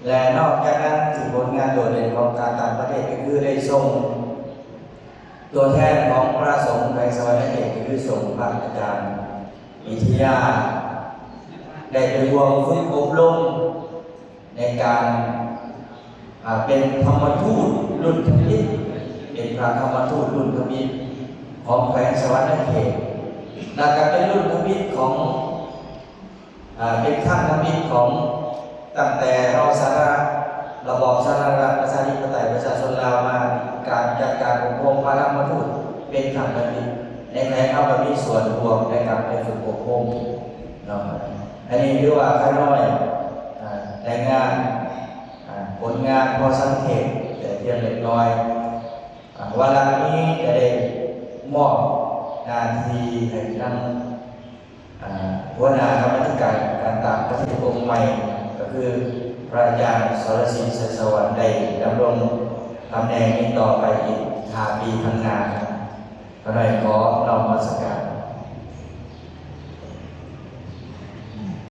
ແລະນອກຈາກນັ້ນ ຖືຜົນງານໂດດເດັ່ນຂອງການຕ່າງປະເທດ ກໍຄືໄດ້ສົ່ງຕົວແທນຂອງພະສົງແຂວງສະຫວັນນະເຂດ ກໍຄືສົ່ງພະອາຈານວິທະຍາ ໄດ້ໄປຮ່ວມຝຶກອົບຮົມ ໃນການ ອາ ເປັນທຳມະທູດລຸ້ນທຳອິດ ເປັນພະທຳມະທູດລຸ້ນທຳອິດຂອງແຂວງສະຫວັນນະເຂດ ແລ້ວກໍເປັນລຸ້ນທຳອິດຂອງ ອາ ເປັນຄັ້ງທຳອິດຂອງ ຕັ້ງແຕ່ເຮົາສາທາລະນະລັດ ລະບອບສາທາລະນະລັດ ປະຊາທິປະໄຕ ປະຊາຊົນລາວມາ ການຈັດການອົບຮົມພະທຳມະທູດເປັນຄັ້ງທຳອິດ ໃນແຂວງເຮົາກໍມີສ່ວນຮ່ວມໃນການໄປຝຶກອົບຮົມເນາະ. ອັນນີ້ຖືວ່າຂ້ານ້ອຍ ອາ ໄດ້ງານ ອາ ຜົນງານພໍສັງເຂດ ແຕ່ພຽງເລັກນ້ອຍ. ອາ ວາລະນີ້ຈະໄດ້ມອບໜ້າທີ່ໃຫ້ທາງ ອາ ຫົວໜ້າກຳມາທິການການຕ່າງປະເທດອົງໃໝ່ ກໍຄືພະອາຈານ ສອລະສິນ ໄຊສະຫວັນ ໄດ້ດຳລົງຕຳແໜ່ງນີ້ຕໍ່ໄປອີກຫ້າປີຂ້າງໜ້າ. ຂ້ານ້ອຍຂໍນ້ອມນະມັດສະການ.